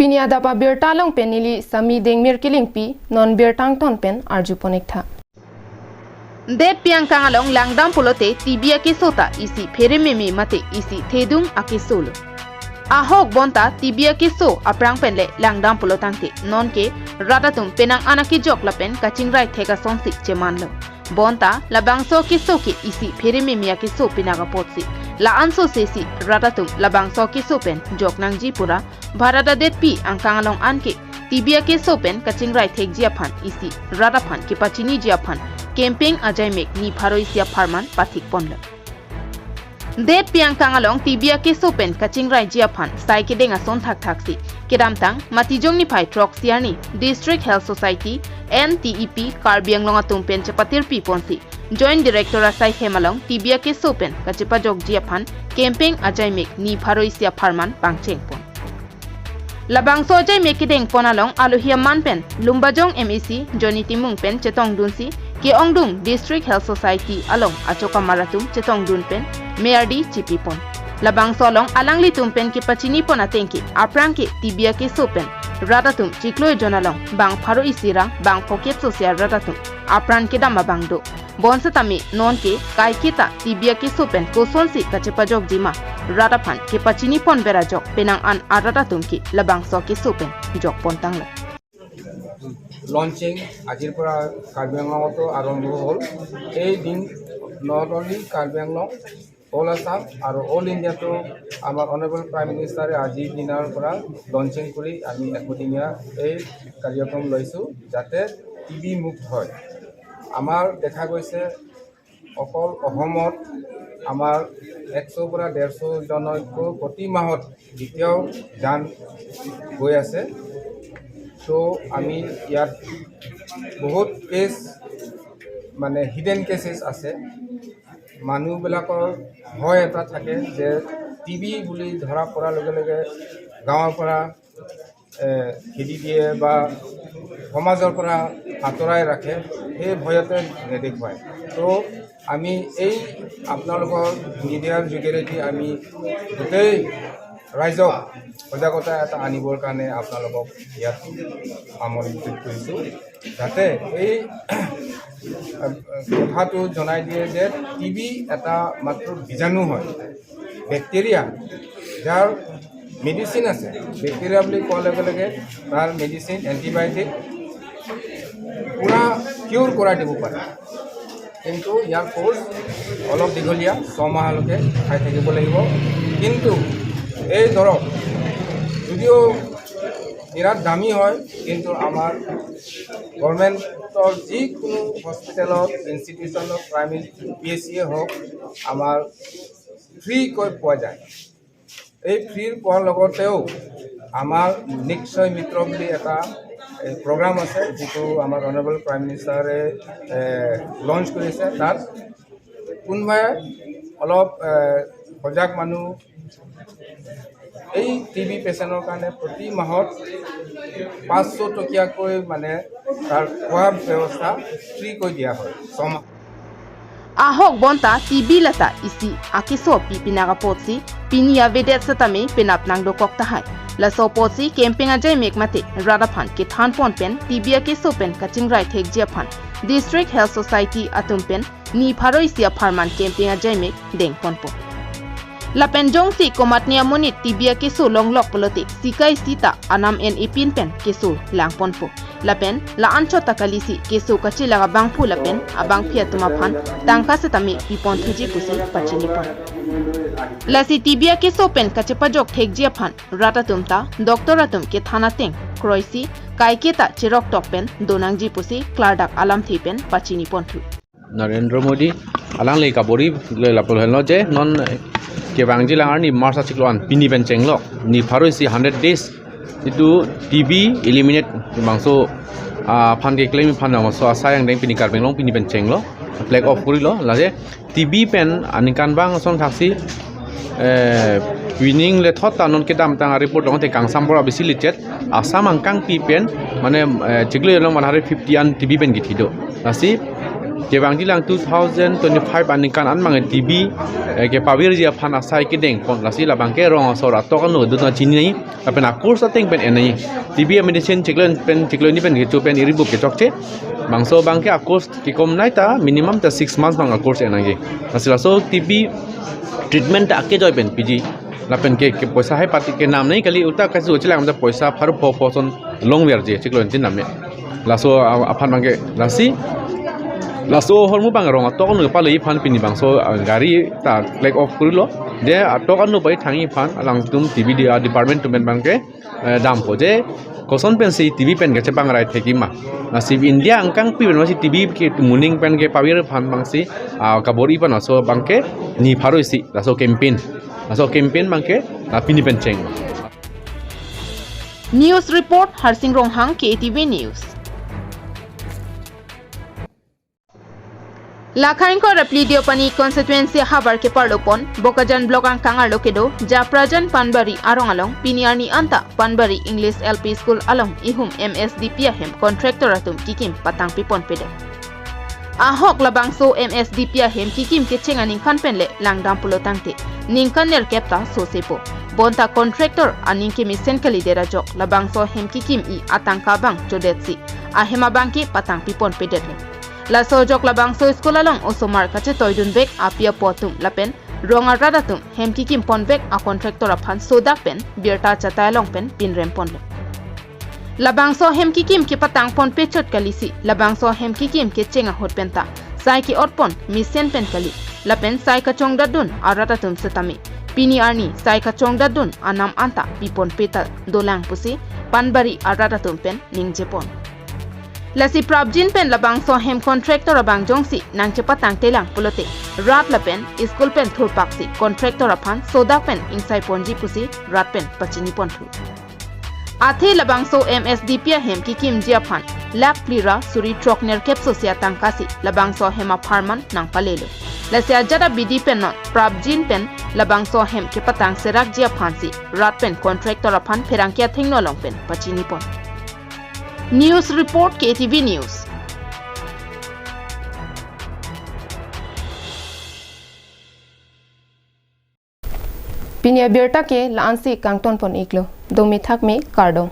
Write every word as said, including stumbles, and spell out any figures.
Pini adap abirta along pen neli Sami Dengmir Kilingpi, non birta angton pen arjupon-ik tha. Detpi angkang along langdam pulote T B akeso ta isi pherememe mate isi thedung akeso lo. Ahok bonta T B akeso aphrang pen le langdam pulotangte nonke rat atum penang an akejok lapen kachingrai thek asonsi chemanlo. Bonta labangso keso ke isi pherememe akeso pinak apotsi la-an sose si rat atum labangso keso pen jok nangji pura Bharat adetpi angkang along anke T B akeso pen kachingrai thekji aphan isi rat aphan kepachiniji aphan campaign ajaimek ni pharo isi apharman pathikponlo. Detpi angkang along T B akeso pen kachingraiji aphan sai kedeng ason thakthaksi kedamtang Matijong niphai throksi arni District Health Society, N T E P, Karbi Anglong atum pen chepatirpiponsi Joint Director asai hem along T B akeso pen kachepajokji aphan campaign ajaimek ni pharo isi apharman pangchengpon. Labangso ajaimek kedengpon along alohi aman pen Lumbajong M A C Johnny Timung pen chetongdunsi ke-ongdung District Health Society along achokamar atum chetongdun pen merdi chipipon. Labangso along alanglitum pen kepachinipon atengke aphrang ke T B akeso pen rat atum chiklo ejon along bang pharo isi ra bang phokep sose arat atum apran kedam abang do. Bonsetame nonke kaiketa T B akeso pen kosonsi kachepajokji ma rat aphan kepachinipon berajok penang an arat atum ke labangso akeso pen jokpontanglo. Launching আজিৰ পৰা কাৰ্বি আংলঙতো আৰম্ভ হ'ল। এই দিন not only Karbi Anglong, অল আছাম আৰু অল ইণ্ডিয়াতো আমাৰ অনাৰেবল প্ৰাইম মিনিষ্টাৰে আজিৰ দিনৰ পৰা লঞ্চিং কৰি আমি এশদিনীয়া এই কাৰ্যক্ৰম লৈছোঁ, যাতে টি বি মুক্ত হয়। আমাৰ দেখা গৈছে অকল অসমত আমাৰ একশৰ পৰা ডেৰশ জনকৈ প্ৰতি মাহত এতিয়াও জান গৈ আছে। তো আমি ইয়াত বহুত কেছ, মানে হিডেন কেছেছ আছে। মানুহবিলাকৰ ভয় এটা থাকে যে টি বি বুলি ধৰা পৰাৰ লগে লগে গাঁৱৰ পৰা এ, খেদি দিয়ে বা সমাজৰ পৰা আঁতৰাই ৰাখে, সেই ভয়তে নেদেখুৱায়। তো আমি এই আপোনালোকৰ মিডিয়াৰ যোগেৰেদি আমি গোটেই ৰাইজক সজাগতা এটা আনিবৰ কাৰণে আপোনালোকক ইয়াত আমন্ত্ৰিত কৰিছোঁ, যাতে এই কথাটো জনাই দিয়ে যে টি বি এটা মাত্ৰ বীজাণু হয়, বেক্টেৰিয়া, যাৰ মেডিচিন আছে। বেক্টেৰিয়া বুলি কোৱাৰ লগে লগে তাৰ মেডিচিন, এণ্টিবায়'টিক পূৰা কিউৰ কৰাই দিব পাৰে, কিন্তু ইয়াৰ কৰ্চ অলপ দীঘলীয়া, ছমাহলৈকে খাই থাকিব লাগিব। কিন্তু এই দৰৱ যদিও বিৰাট দামী হয়, কিন্তু আমাৰ গভৰ্ণমেণ্টৰ যিকোনো হস্পিটেলত, ইনষ্টিটিউশ্যনত, প্ৰাইমেৰী পি এইচ চিয়ে হওক, আমাৰ ফ্ৰীকৈ পোৱা যায়। এই ফ্ৰীৰ পোৱাৰ লগতেও আমাৰ নিক্ষয় মিত্ৰ বুলি এটা প্ৰগ্ৰাম আছে, যিটো আমাৰ অনাৰেবল প্ৰাইম মিনিষ্টাৰে লঞ্চ কৰিছে। তাত কোনোবাই অলপ এ, সজাগ মানুহ এই টি বি পেচেণ্টৰ কাৰণে প্ৰতি মাহত পাঁচশ টকীয়াকৈ মানে তাৰ খোৱা ব্যৱস্থা ফ্ৰীকৈ দিয়া হয় ছমাহ। Ahok bonta T B lata isi akeso pipinak apotsi pini avedet setame penap nangdokok tahai. Laso apotsi campaign ajaimek mate rat aphan kethanpon pen T B akeso pen kachingrai thekji aphan District Health Society atum pen ni pharo isi apharman campaign ajaimek dengponpo. Lapen jongsi komatne amonit T B akeso longlok pulote sika isi ta anam en epin pen keso langponpo. Lapen la-an chot ta kalisi keso kachelang abangphu lapen abangphi atum aphan tangka setame pipon thuji pusi pachinipon. Lasi T B akeso pen kachepajok thekji aphan rat atum ta doctor atum kethan ateng kroisi kaiketa cheroktok pen donangji pusi klardak alamthe pen pachiniponthu. Narendra Modi alangli kabor-i le lapu henlo je non kevangji lang arni March achiklo an pini pen chenglok ni pharo isi hundred days itu T B eliminate bangso aphan keklem aphan bangso asai angdeng pini Karbi Anglong pini pen chenglok, flag off korilo. Laje T B pen aningkanvang ason thaksi eh, pining le thot ta non kedamtang a-report along te kangsam bor abisi lichet Assam angkangpi pen mane eh, chiklo along one hundred fifty an T B pen kithi do. Lasi Kevangji lang two thousand twenty-five aningkan an abang T B, eh, kepavirji aphan asai kedeng pon, lasi labang ke rong asor atok anu dun chini nangji, lapen a-course ateng pen en nangji. T B medicine chiklo pen, chiklo hini pen kecho pen iri bup kechokche. Bangso abang ke a-course kekom nai ta minimum ta six months abang a-course en nangji. Lasi laso T B treatment ta akejoi pen piji. Lapen ke, ke poisa hai pati kenam nangji kali, uta kasu chelang ta poisa pharo pho pho son longverji chiklo tin name. Laso a-, aphan abang ke lasi, laso ahormu abang rong atok anu pale aphan pini bangso, ah, gari ta flag off kurilo. Je atok anu pai thangji aphan alangtum T B de-, ah, department atum pen abang ke, eh, dampo je koson pensi T B pen kachepangrai thekji ma. Lasi India angkangpi pen masi T B ke muning pen kepavir aphan abangsi, ah, kabor-i aphan laso abang ke ni pharo isi laso campaign. Laso campaign abang ke, ah, pini pen cheng. News report, Harsing Ronghang, K A T V News. Lakha ingkoi ra phli Deopani constituency havar keparlo pon, Bokajan block angkang arlo kedo Japrajan Panbari arong along pini arni anta Panbari English L P School along ihum M S D P ahem contractor atum kikim patangpi ponpedet. Ahok labangso M S D P ahem kikim kecheng aningkan pen le langdam pulo tangte, ningkan nerkep ta sosepo. Bonta contractor aning kemesen kalidet ajok labangso ahem kikim-i atangka abang chodetsi ahem abang ke patangpi ponpedetlo. Laso ajok labangso school along osomar kachetoidunvek api apo atum lapen rong arat atum hem kikim ponvek a-contractor aphan sodak pen birta chatai along pen pinrem ponlo. Labangso hem kikim kepatang ponpe chot kalisi, labangso hem kikim kecheng ahut penta sai ke-ot pon mesen pen kali, lapen sai kachongdatdun arat atum setame pini arni sai kachongdatdun anam anta pi ponpe ta dolang pusi Panbari arat atum pen ningje pon. Lasi prapjin pen labangso hem contractor abang jongsi nangchepatangtelang pulote rat lapen school pen thurpaksi contractor aphan sodak pen ingsai ponji pusi rat pen pachini ponthu. Athe labangso M S D P ahem kikimji aphan lakh phli ra suri throk nerkep sosi atangkasi labangso ahem apharman nangpalelo. Lasi ajat abidi pen non prapjin pen labangso ahem kepatang serakji aphansi rat pen contractor aphan pherangke athengno along pen pachini pon. News report, K A T V News. Pini abirta ke la-ansi kangton pon iklo. Domi thakme, kardom.